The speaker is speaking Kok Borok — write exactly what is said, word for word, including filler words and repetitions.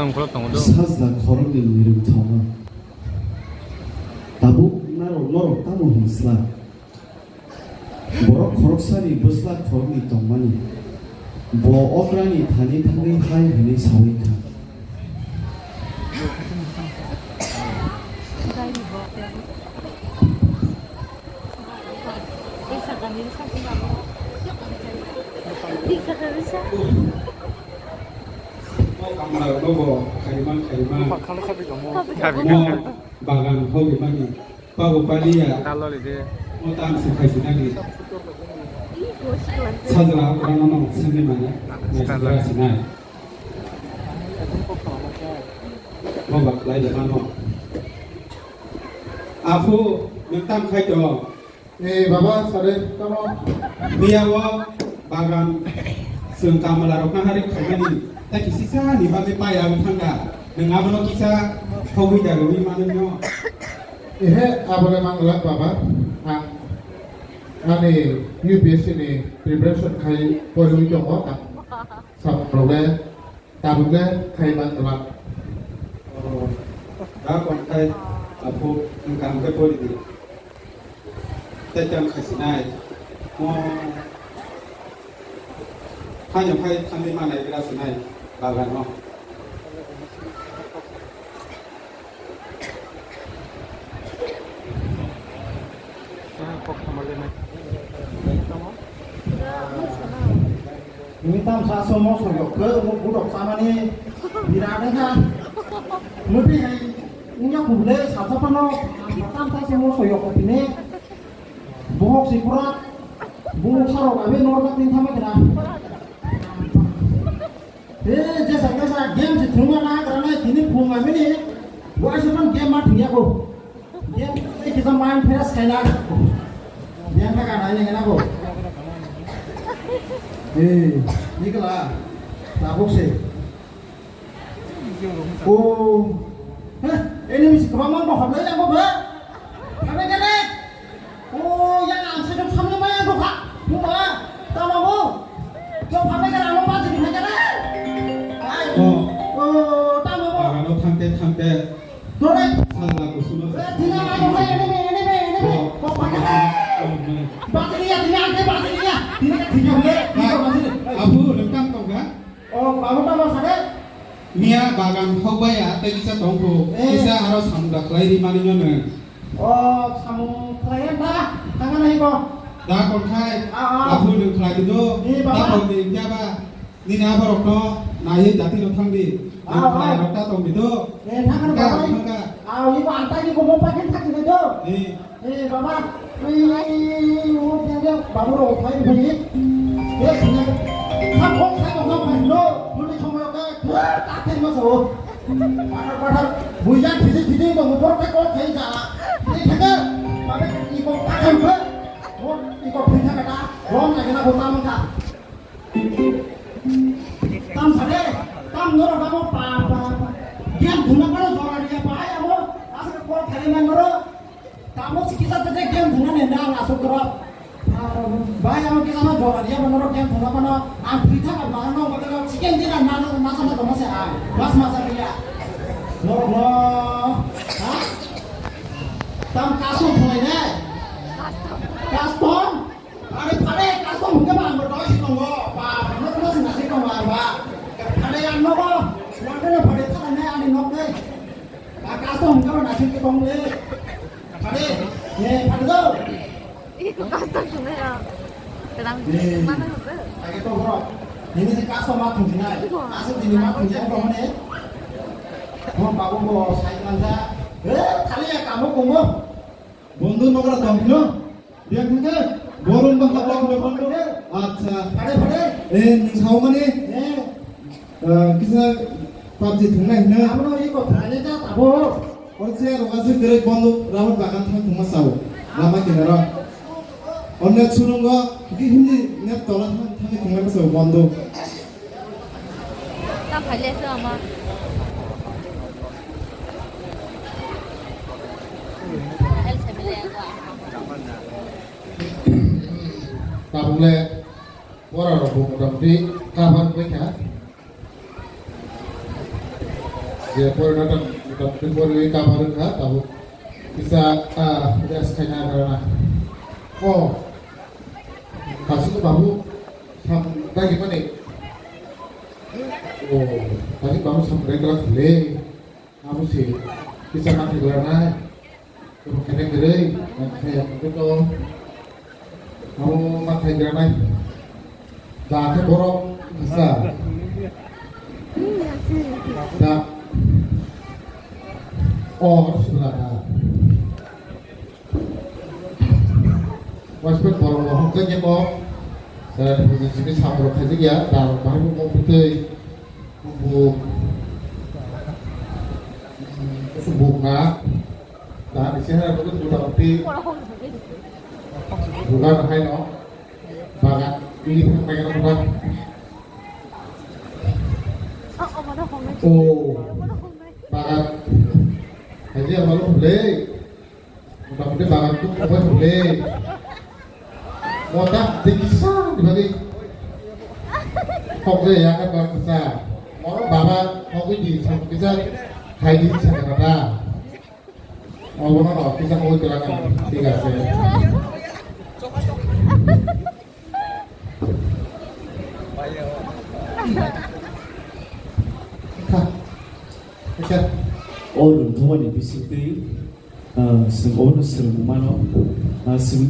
Tongkhorok tongo do. Sajla khoroknwi mwrwng thangma. Tabuk norok, norok tamo hinsla? Borok khoroksani bwsla khoroknwi tongmani. Bo okrani thani thangwi hai hwnwi saui kha. Mo kamlarokno bo khairima khairima. Mo bagan hogimani. Pabo paliya. Mo tamsi khaisinani. Sajla okrano no sengwi manya. Naisingwra sinai. Mo baklai de mano. Aphu, nwng tam khai to? Eh, baba, sare, tamo? Biya o bagan, chwng kamala rokna hari khaimani, ta kisisa ni bagwi paya wng thangda. Nwng abono kisa thogwi da rwwi manwi no? Ehe, abole manglak, baba. Ang ani U P S C ni preparation khai porwi tongo. Ang Saprole, tabukle khai man twlak. Oh, da kon khai, aphu, wng kaham khe pori di. Tei tang khai sinai. Oh. Haino khai thangwi manai gra sinai, bagan no. Nini tam sa so mo so yok ke mo budok samani birat ka. Mo pi hai unya kubule sa sa pano tam sa so mo so yok pine. Bohok si pura. Bohok sarok abe norok tin thame kena. Eh, jesa, jesa, game si thwngma na, grana, tini phung ma mini. Wa se man game ma thwngya ko. Game, eh, kisa mind fresh khaina. Game ka kana, ini kena ko. Eh, ini kela. Tabuk se. Oh. Heh, ini misi kebang mau bahas lagi apa, Mbak? Apa kena? Oh, yang ang sedang sambil main tuh, Kak. Buka, tama bu. Kau pakai kan anu pasti dipakai kan? Hai. Oh. Oh, tama bu. Parano thangte thangte. Dore. Sangla kusuno. Eh, tina anu saya ini ini ini ini. Oh. Kau pakai kan? Oh, mana? Pasti dia, tina ante pasti dia. Tina kan tina dia. Hai. Tina pasti dia. Abu, lengkap kau kan? Oh, babu tamo sare? Miya bagan thok baya tei kisa tongkhu. Eh. Kisa aro samung da khlai ri mani no nang. Oh, samung khlai ya da. Tanga nai ko. Da kon khai. Ah, ah. Abu nung khlai di do. Ni baba. Da kon di ya ba. Nini aborok no nai jati no thang di. Ah, nung khlai ah. Rok ta tong di do. Eh, thang ka baba. Thang ka. Ah, ni ko anta ni ko mo pa kin thak di do. Eh. Eh, baba, eh, eh, eh, eh, o, dia, dia, babu rok, phai, phai. Eh, dia, dia. Kha, kok, sai, kok, kok, phai, no, no, ni, chong, kok, kok, tak, tak, no, so. Pathar, pathar, buya, thidi, thidi, no, mo, kok, kok, phai, ja. Eh, thidi, baba, i, kok, tak, kok, kok, mo, i, kok, phai, thidi, kata, rom, na, na, kok, tam, kok. Tam sare, tam noro damo pa, pa, pa. Game thumna kono jora dia pa, amo, asal ko thare man noro. Tamo sikisa tete game thumna nenda ang asuk koro. Bai amo kisa ma jora dia noro game thumna kono. Ang pita ka ba no ba chicken dinner na na na sama to mase a. Mas masa dia. Noro no. Ha? Tam custom thumai ne. Custom. Phare, phare, custom hwnkhe ba ang bo doi se tongo. Ba, no, no, sina se tongo ang ba. Phare ang nogo, nang no phare thana ne ani nok ne. Ba, custom hwnkhe ba nasing ke tong le. Phare, ye, phare do. Iko custom thunai ya. Terang. Ye. Mana hwnkhe? Age to bro. Nini se custom ma thung sinai. Iko. Asuk dini ma thung sinai ko mane. Mo babu mo sai manja. Eh, thali ya kamu kumo. Bondhu nogra tong phino? Biya thangkhe? Borom bangkha tong phino bondhu? Acha. Phare, phare. Eh, nwng sao mani? Eh. Eh, kisa PUBG thungnai hino? Abono iko thani ta tabo. Oro se roga se kwrwi bondhu Ramat bagan thang thungma sao. Lama kinaro. Onne chulungo, ki hindi net tola thang, thangwi thungma sao bondhu. Ta phaile se ama. Tabukle borok rok bo motamoti cover wngkha. Je porina tang, tang, tang, porina kabar wngkha, tabuk kisa, ah, rest khaina nagra na. Oh, kasino babu, sam, dagi mani. Oh, kasino babu sam dagi kala khule. Abo se kisa manthai glanai. Abo khaina kwrwi, manthai ya mungkhe to. Abo manthai glanai. Da khe borok kisa. Da. O, sula da. Waisper borok bo hokjagwi bo, sara simi samrok khaijak ya, darok bahai bo mok bwtwi, buk, buk na, da ni chehara bo motamoti, buga no hai no, bagan, ili thang pai no buga. O, bagan, hai je, abo le. Motamoti bagan tuk obai hule. Mota tei kisa ni bagwi. Kok je ya ka kok kisa. Moro baba kok di sam kisa khai di sa ka ta. Obo no no kisa kok kila ka. Thik ase. O rwngthoma ni bisingtwi, ah, chwng obono swrwngmano, ah, chwng